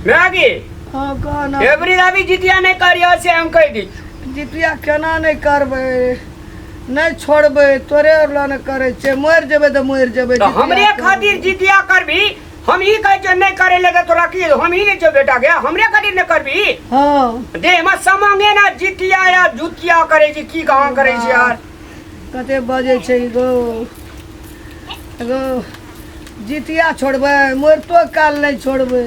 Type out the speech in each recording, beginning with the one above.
Maggi हँ कह ने। एवरी दाबी जितिया नहि करियो से हम कहि दी। जितिया केना नहि करबै, नहि छोड़बै, तोरे आओर लऽ ने करै छियै, मरि जेबै तऽ मरि जेबै। तऽ जितिया हमरे करबै। खातिर जितिया करबी? हम ई कहै छियौ नहि करै ले तऽ तोरा की, हम ही नहि छियौ बेटा के, हमरे खातिर नहि करबी? हँ। देह मे समांगे ना जितिया या जुतिया करै छी की कहाँ करै छी यार। कते बजै छै ई गो गो जितिया छोड़बै, मरितो काल नहि छोड़बै,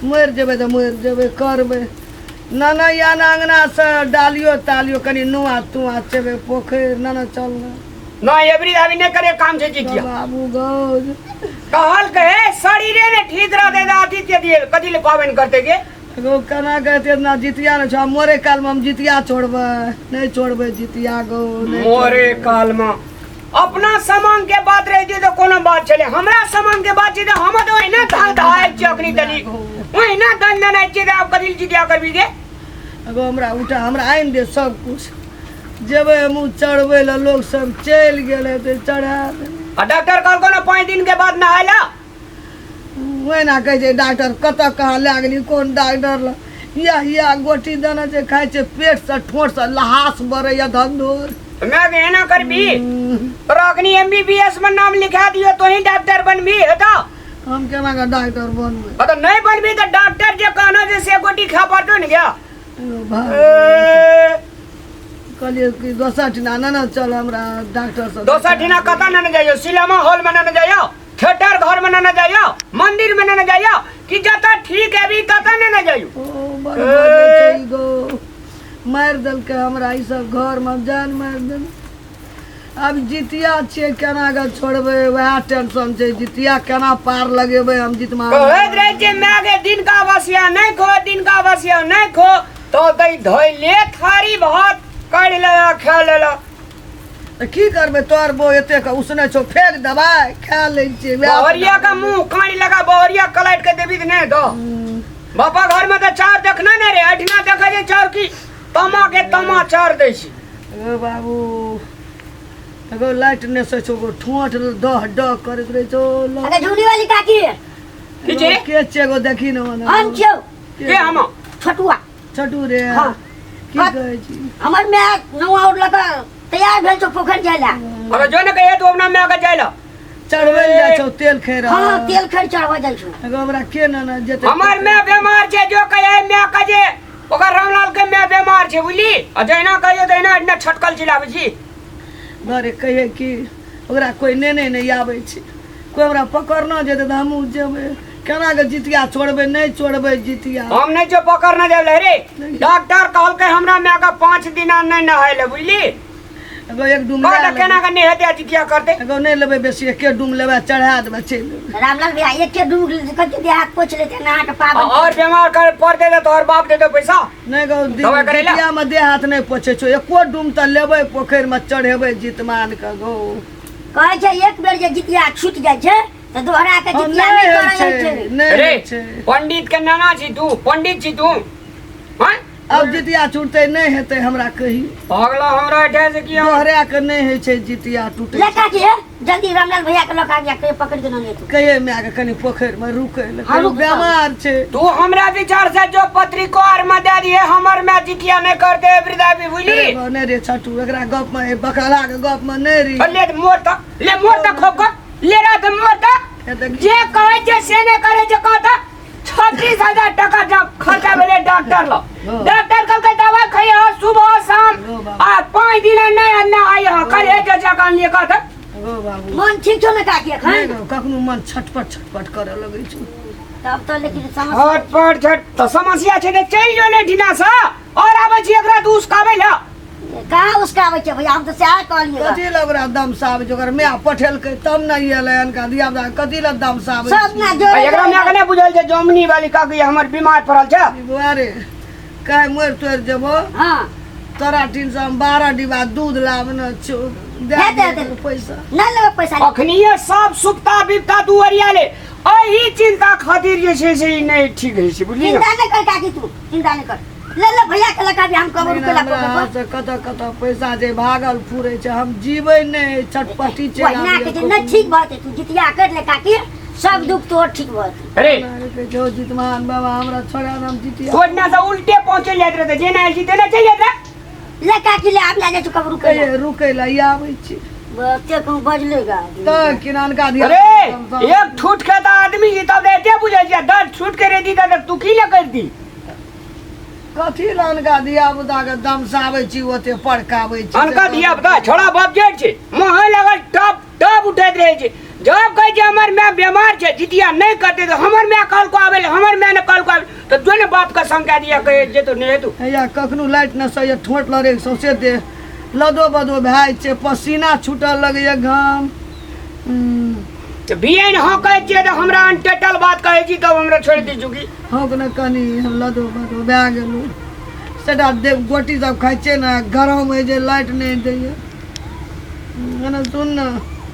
मरि जेबै तऽ मरि जेबै, करबै। नाना या ना अङ्गनासँ डालियो तालियो कनि नुआ तुआ चेबै पोखरि नाना चल ना। ना एवरी दाबी नहि करे काम छै जितिया। बाबू गौ कहल कहे शरीरे ने ठीक रहते तऽ अथी के दिए कथी ले पाबनि करते गे? गो केना कहते इतना जितिया नहि छौ, मरे कालमे हम जितिया छोड़बै? नहि छोड़बै जितिया गो, नहि। मोरे कालमे अपना सामान के बात रही थी तो कोनो बात छले, हमरा सामान के बात छी तऽ हम तऽ ओहिना धान धाय छी अखनी तनी ओहिना दन दनाइ छी तऽ आब कथी जितिया करबी गे? एगो हमरा उठा, हमरा आनि दे सब कुछ, जेबै हमहूँ चढ़बै लए, लोक सब चलि गेलै तऽ चढ़ा दे। आ डॉक्टर कहलको ने 5 दिन के बाद नहाय ला? ओहिना कहै छै डॉक्टर, कतऽ कहाँ लए गेली कोन डॉक्टर लग, इएह इएह गोटी देने छै, खाइ छै पेटसँ ठोरसँ लहास बरैया धंधोर। मैं के एना करबी तोरा अखनी एमबीबीएस में नाम लिखा दियो तो ही डॉक्टर बनबी हेता? हम केना कऽ डॉक्टर बनबै? आ तऽ नहि बनबी तऽ डॉक्टर जे कहना छै से गोटी खा पड़तौ ने गया। ओ भाय। ए, कहलियै कि दोसर ठिना ने ने चल हमरा डॉक्टर सब। दोसर ठिना कतऽ ने जाइयो? सिनेमा हॉल में ने जाइयो, थिएटर घर में ने जाइयो, मंदिर में ने जाइयो, कि जतऽ ठीक हेबी ततऽ ने ने जाइयो? ओ बड़ बजै छै ई गो, मारि देलकै हमरा ई सब घरमे जान मारि देलकै। आब जितिया छियै, केना कऽ छोड़बै वएह टेंशन छै, जितिया केना पार लगेबै हम जितमा। कहैत रहै छै माय के दिन का बसिया नहि खो, दिन का बसिया नहि खो, तो दै धोइले थारी भात काढ़ि लेला खा लेला। तऽ की करबै, तोहर बो एतेक उसने छौ, फेंक देबै, खा लै छियै वएह। बहरिया का मुंह कानी लगा बहरिया कलाइट के देबी तऽ नहि दो। बापा घर में तऽ चार देखना ने रे, अठिना देखै छै चार की तमा के तमा चार दै छै। ओ बाबू एगो लाइट नहि सै छौ गो, ठोंठ दह डह करैत रहै छौ। अरे झूली वाली काकी। की छै? के छै एगो देखी ने ओने। हम छियौ। के हम? छोटुआ। छोटू रे? हाँ। की कहै छी? हमर माय नौआ उठल कऽ तैयार भेल छौ पोखरि जाय लए। अरे जो ने कहिए तू अपना माय के जाय ला। चढ़बै लए जाइ छौ तेल खेर? हाँ, तेल खेर चढ़बै जाइ छौ। एगो हमरा के ने ने जेतै? हमर माय बीमार छै, जो कहे माय के जे ओकर रामलाल के माय बीमार छै बुझली, आ जहिना कहियो तहिना एहिना छटकल चिल्लाबै छी। घरे कहिए कि ओकरा कोइ नेने नहि आबै छै, कोइ हमरा पकड़ना जेतै तऽ हमहूँ जेबै। केना कऽ जितिया छोड़बै? नहि छोड़बै जितिया। हम नहि छौ पकड़ने जाय ले रे, डॉक्टर कहलकै हमरा माय के 5 दिना नहि नहाय ले बुझली। एगो एक डूम कहल लए लेबै। केना के नहेतै जितिया करतै? एगो नहि लेबै बेसी, एके डूम लेबै, चढ़ा देबै, चलि जेबै। रामलाल भैया एके डूम कथी देह हाथ पोछि लेतै नहा के पाबनि। और बीमार कर पड़तै तऽ तोहर बाप देतौ पैसा नहि गौ। दवाइ करै लए? जितियामे देह हाथ नहि पोछै छौ, एको डूम तऽ लेबै, पोखरिमे चढ़ेबै जितमान के गौ। कहै छै एक बेर जे जितिया छूटि जाइ छै तऽ दोहरा के हँ, जितिया नहि नहि होइ करल छै। जाइ छै। नहि रे होइ छै। पंडित के नाना छी तू, पंडित छी तू हैं? आब जितिया छूटतै नहि हेतै हमरा कही। अगला हमरा एठा से की हम दोहरा के नहि होइ छै जितिया टूटे। ले काकी हे, जल्दी रामलाल भैया के लऽ के आबि जा, कहियो पकड़ के न तू। कहिए माय के कनि पोखरि में रुकै लए, हाँ, रुक जाओ। बेमार छै। तू हमरा विचार से जो पत्रिको आर में दे दिए हमर में जितिया नहीं करते वृद्धा भी बुझली। अरे नहि रे छटू, एकरा गप में बकला के गप में नहि री। ले मोर तक ले, मोर तक खोप कर ले रहा तो मोर तक। ए देखी। जे कहे छै से नहीं करे छै, कहता 36,000 टका जब खर्चा भेलै डॉक्टर ल। हाँ। डॉक्टर कहलकै दवा खइयो सुबह शाम हाँ बाबा। आ 5 दिन नहीं ना आई हो कल एक जगह लिए कहता। गौ बाबू मन ठीक छौ ने काकी एखन? नहि गौ, कखनो मन छटपट छटपट करऽ लगै छौ। तब तऽ लेकिन समस्या छटपट छट तऽ समस्या छै तऽ चलि जो ने ढिना से और आबै छी एकरा तू उसकाबै ल। कहाँ उसकाबै छै भैया, हम तऽ सएह कहलियै। कथी लए ओकरा दम से आबै छै? ओकर माय पठेलकै तब ने एलै अनका धिया पुता, कथी लए दम से आबै सब छै? ने जोड़े एकरा माय के नहि बुझल छै जमुनी वाली काकी हमर बीमार पड़ल छै। बौआ रे, काल्हि मरि तोरि जेबो। हाँ। तोरा टीन से हम 12 डिब्बा दूध लाबने छौ, दे दे दे दे दे। पैसा नहि लेबै पैसा। अखनिये सब सुपता बिपता दुअरिया ले एहि चिंता खातिर जे छै से ई नहि ठीक होइ छै बुझलियै। चिंता नहि कर काकी, तू चिंता नहि कर, ले ले भैया के लगा भी हम कबो रुपया हमरा हाथ से कतऽ कतऽ पैसा जे भागल फुरै छै, हम जीबै नहि, छटपटी चलि ओहिना आबैए के जे नहि ठीक भऽ जेतै, तू जितिया कर ले काकी, सब दुख तोहर ठीक भऽ जेतौ। अरे कहै छै, ओ जितमान बाबा हमरा छोड़ा नाम जितिया सोचना से उल्टे पहुँचे जाइत रहते जेना आयल छी तेना चलि जाइत रहे। ले काकी ले आब लए जाइ छौ कबरू के कहिए रुकै ला ई आबै छी बते कहूँ बजलेगा तऽ किरानका धिया अरे एक ठूठ के तऽ आदमी ई तब एते बुझै छै 10 ठूठ के रेती तऽ तू की ले करती कथी लनका धिया पुता के दमसाबै छी ओते पड़काबै छी अनका धिया पुता छोड़ा बाप जेठ छै मुँह लगल टप टप उठैत रहै छै जब कहै छै हमर माय बीमार छै जितिया नहि करतै तऽ हमर माय कहलको आबै लए हमर माय ने कहलको आबै तऽ जो ने बाप के संग कए दिया कहै जे तो नहि हेतौ हैया कखनो लाइट न सही ठोंट लड़े सौंसे देह लदो बदो भए जाइ छै पसीना छूटल लगैया घाम तऽ बियन हँ कहै छियै तऽ हमरा अनटेटल बात कहै छी तब हमरा छोड़ि दै छौ की हौक ने कनि हम लदो बदो भए गेलहुँ सेटा देव गोटी सब खाइ छियै ने गरम होइ छै लाइट नहि दैया एना सुन ने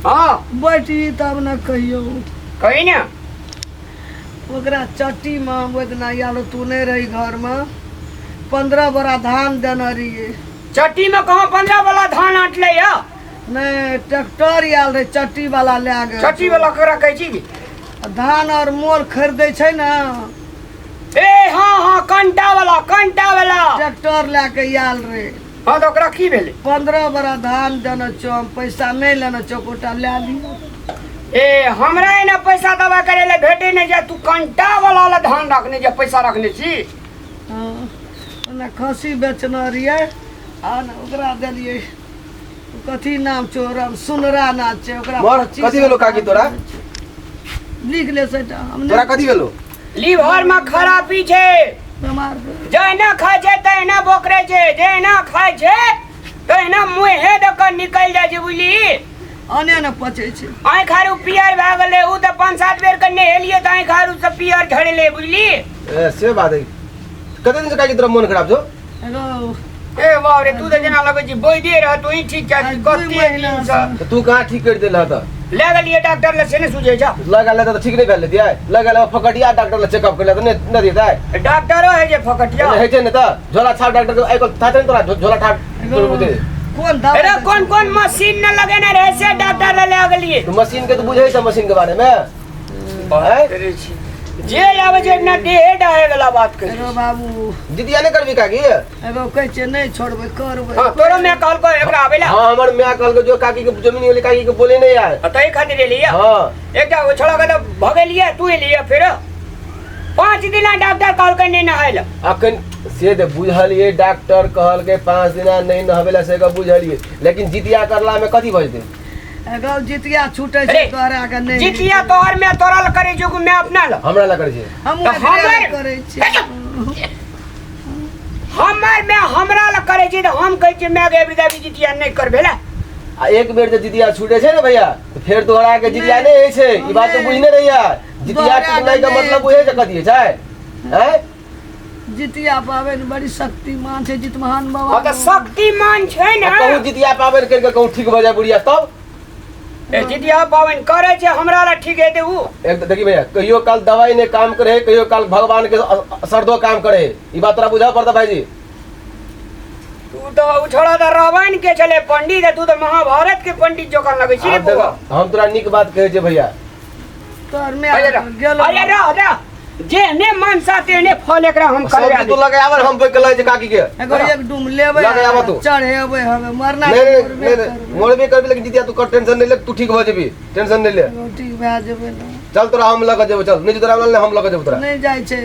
हँ बैठी तब ने कहियौ कही ने ओकरा चट्टीमे ओहि दिना आयल तू नहि रही घरमे 15 बोरा धान देने रहियै चट्टी में कहाँ 15 वाला धान आटले या नहि ट्रैक्टर आयल रहै चट्टी वाला लए गेल चट्टी वाला ककरा कहै छी की? धान और मोल खरीदै छै ने ए हाँ हाँ कंटा वाला कंटा वाला ट्रैक्टर लए के आयल रहे हाँ तऽ ओकरा की भेलै 15 बोरा धान देने छौ हम पैसा नहि लेने छौ कोटा लए लिअ ए हमरा एना पैसा दवा करे ले भेटे नहि जाय तू कंटा वाला ला धान रखने जे पैसा रखने छी हँ ओना खस्सी बेचने रहियै आ ने ओकरा देलियै कथी नाम छौ राम सुनरा नाम छै ओकरा मर 25 कथी भेलो काकी तोरा लिख ले सेटा हम तोरा कथी भेलो लीवर में खराबी छै बेमार भेल। जहिना खाइ छै तहिना बोकरे छै जहिना खाइ छै तहिना मुँहे दऽ कऽ निकलि जाइ छै बुझली अने ने पचै छै आँखि आरू पियर भए गेलै ओ तऽ 5-7 बेर के नहेलियै तऽ आँखि आरू सब पियर झड़ेलै बुझली ए से बात है कते दिन से काकी तोरा मन खराब छौ एगो ए बाप रे तू तऽ जेना लगै छी बैदे रह तू ही ठीक छै आइ दू कते महीना दिनसँ तऽ तू कहाँ ठीक करि देल तऽ लए गेलियै डॉक्टर लग से नहि सुझै छौ लगा ले तऽ ठीक नहि भेल दिया लगा ले फकटिया डॉक्टर लग चेकअप कर ले तऽ नहि नहि देतै डॉक्टरो है जे फकटिया होइ छै ने तऽ झोला छाप डॉक्टर के आइ काल्हि थाह छै ने तोरा झोला छाप तोरा बुझे कोन दवा अरे कोन कोन मशीन न लगेने रहे से डॉक्टर लग लए गेलियै तू मशीन के तऽ बुझै छै मशीन के बारे में बात करै छी जे आबै छै ना देहे डाहे वाला बात करै एगो बाबू जितिया नहि करबी काकी एगो कहै छै नहि छोड़बै करबै हां तोरो मैं कहलको एकरा आबै ला हाँ हमर माय कहलकै जो काकी के जमीन गेलै काकी के बोले नहीं यार तई खातिर एलियै हाँ एकटा ओ छोड़ा के तऽ भगेलियै तू एलियै फेर 5 दिना डॉक्टर कहलकै नहि नहाय ला अखन से तऽ बुझलियै डॉक्टर कहलकै 5 दिना नहि नहबै ला से बुझलियै लेकिन जितिया करला में कथी भऽ जेतै एगो जितिया छूटे छै अरे, तोहरा के नहि जितिया तोहर में तोरा करे जो मैं अपना ला हमरा ला करै छै हम तऽ हमर- करै छियै हमर में हमरा ला करे छी तऽ हम कहै छी मैं के अभी जितिया नहि करबे ला आ एक बेर जे जितिया छूटे छै ने भैया तऽ फेर दोहरा के जितिया नहि होइ छै ई बात तऽ बुझने रहिया जितिया दोहरा के टूटनाइ के नहि मतलब बुझै छै कथी होइ छै हैं जितिया पाबनि बड़ी शक्तिमान छै जितमान बाबा हाँ तऽ शक्तिमान छै ने आ कहूँ जितिया पाबनि करि कऽ कहूँ ठीक भऽ जाय बुढ़िया तब ए जितिया पाबनि करै छै हमरा ला ठीक हेतै उ एक तऽ देखी भैया कहियो काल दवाई नहि काम करे कहियो काल भगवान के सरदो काम करे ई बात तोरा बुझऽ पड़तौ भाईजी तू तऽ उ छोड़ा तऽ रामायण के छलै पंडित आ तू तऽ महाभारत के पंडित जकाँ लगै छी रे आब देखो, बौआ हम तोरा नीक बात कहै छियै भैया तोहर माय अरे रह, गेलो अरे रह रह जेहने मनसा तेहने फल एकरा हम सब करवा तू लगे आवर हम बैठ के लगे छै काकी के एगो एक डूम लेबै लगे आबऽ तू। चढ़ेबै हमे मरना नहीं नहीं मरबे नहीं नहीं करबै। मरबे करबी लेकिन जितिया तू कर टेंशन नहीं ले तू ठीक भऽ जेबी टेंशन नहीं ले एगो ठीक भए जेबै ने चल तोरा हम लऽ के जेबो चल नहीं तोरा हम लऽ के जेबो तोरा नहि जाइ छै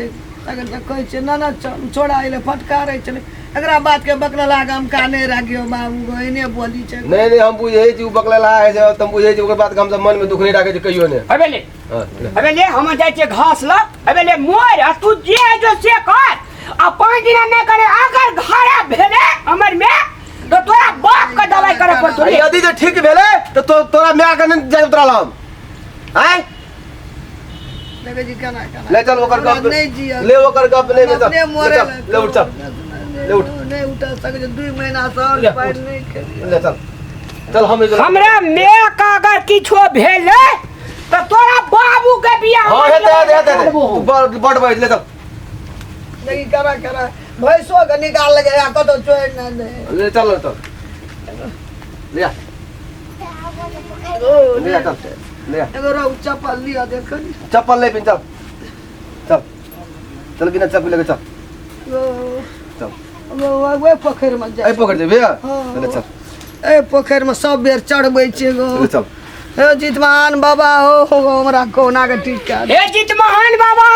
अगर तऽ कहै छै ना ना छोड़ा अइले फटकारै छलै एकरा बात के बकलला के हम काने राखियो बाबू गो एने बोली छै नहीं नहीं हम बुझै छी उ बकलेला है जे हम बुझै छी ओकर बात के हम सब मन में दुख नहीं राखै छी कहियो ने अबे ले हाँ, ले। अबे ले हम जाइ छियै घास ल अबे ले मोर आ तू जे जो से कर आ 5 दिना नहि करे अगर घरे भेले हमर में तो तोरा बाप के दवाई करे पड़तो आ रे यदि जे ठीक भेलै तऽ तोरा माय के नहीं जाय तोरा लग आँय देखै छी केना केना ले चल ओकर गप नहि जियब ले ओकर गप नहीं ले चल अपने ले मरे चल ले उठ चल ले उठ। नहि उठा सकै छै 2 महीना से और ले, पानि उठ। नहि खेलियै ले चल चल हम ले चल हमरा माय के अगर किछो भेले तो तोरा बाबू के बियाह हाँ हेतै हेतै हेतै हेतै। तू बड़ बड़ बैठ ले चल देखी केना केना भैंसो के निकाल लगे आ कतौ छोड़ि नहि दे ले चल ले चल ले आ ओ ले आ चल ले आ। एगो रहू चप्पल लिअ देख चप्पल ले पिन चल चल चल बिना चप्पल लेके चल चल ओहि पोखरिमे ए जाइ पकड़ जेबे हाँ। चल चल ए पोखरिमे सब बेर चढ़बै छियै गो चल चल हे जितमान बाबा हो हो हमरा कोना के ठीक कए दे। हे जितमोहन बाबा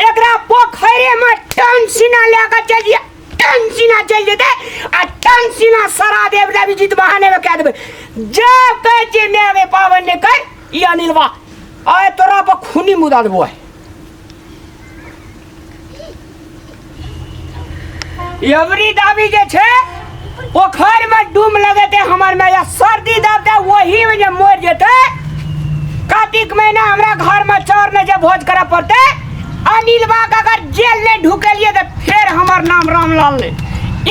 एकरा पोखरे में टन सीना लेके चल जिया टन सीना चल जेते आ टन सीना सरा देव रवि जितमोहन में कह देबे जब कहै छियै मेरे पावन ने कर ई अनिलवा आय तोरा पर खूनी मुदा देबो आय अबरी दाबी जे छै पोखरि में डूम लगेते हमर में या सर्दी दबते वही में जे मर जेते कार्तिक महीना हमरा घर में चौर में जे भोज करे पड़ते अनिल बाग अगर जेल नहीं ढुकेलिए तो फिर हमर नाम रामलाल ने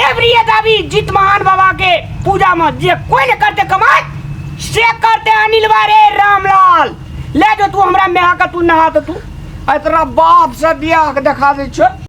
एवरी दाबी जीत महान बाबा के पूजा में जे कोई नहीं करते कमाई से करते अनिल बारे रामलाल ले जो तू हमरा मेहा का तू नहा तो तू आ तोरा बाप से बियाह के देखा दै छौ।